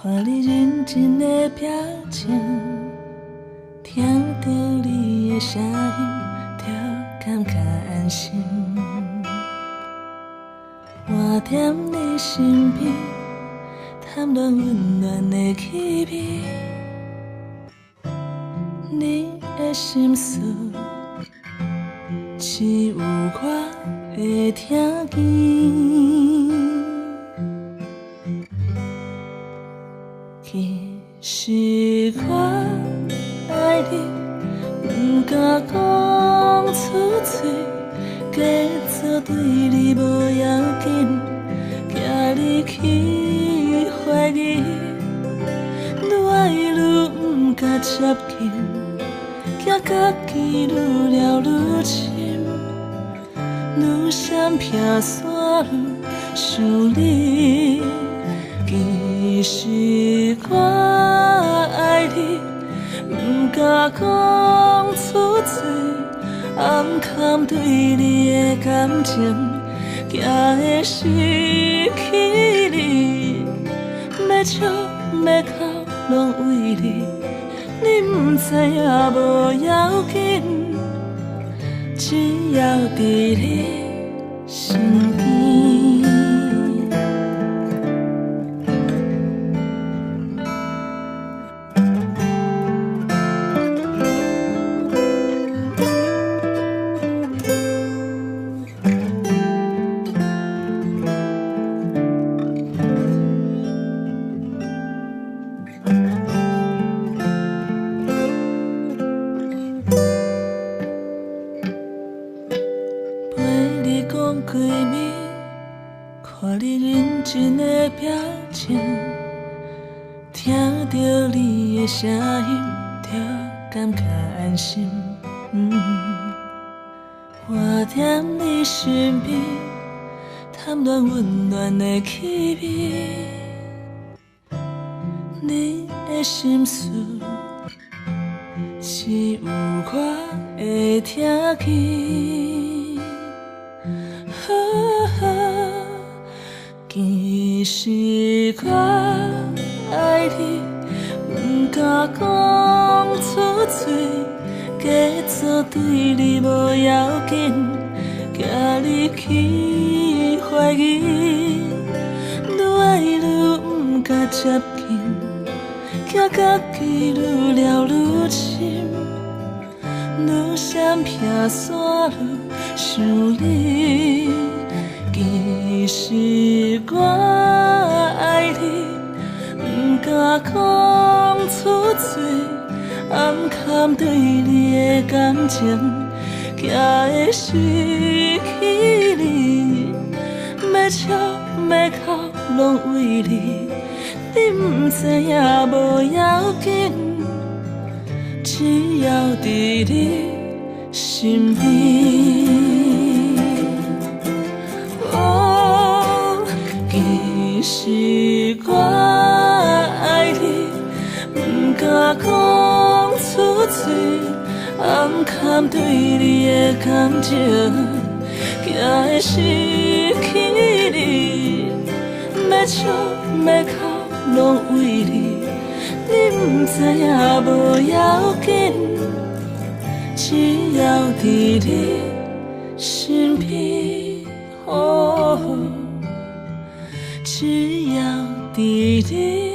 看你認真的表情，聽著你的聲音，就感覺安心。我踮你身邊，探暖溫暖的氣味。你的心事，只有我會聽見。其實我愛你，毋敢講出嘴，假作對你無要緊，驚你去懷疑。愈愛愈毋敢接近，驚家己愈聊愈深，愈閃避煞愈想你。其實我愛你，毋敢講出嘴，暗藏對你的感情，驚會失去你。欲笑欲哭攏為你，你毋知影無要緊，只要佇你身邊。陪你講規暝，看你認真的表情，聽著你的聲音，就感覺安心。我踮你身邊，探暖溫暖的氣味。你的心事，只有我會聽見。其實我愛你，毋敢講出嘴，假作對你無要緊，驚你去懷疑。愈愛愈毋敢接近，驚家己愈聊愈深，愈閃避煞愈想你。其實我愛你，毋敢講出嘴，暗藏對你的感情，驚會失去你。欲笑欲哭攏為你，你毋知影無要緊，只要佇你身邊。其實我愛你，毋敢講出嘴，暗藏對你的感情，驚會失去你。欲笑欲哭攏為你，你毋知影無要緊，只要佇你身邊。只要佇你。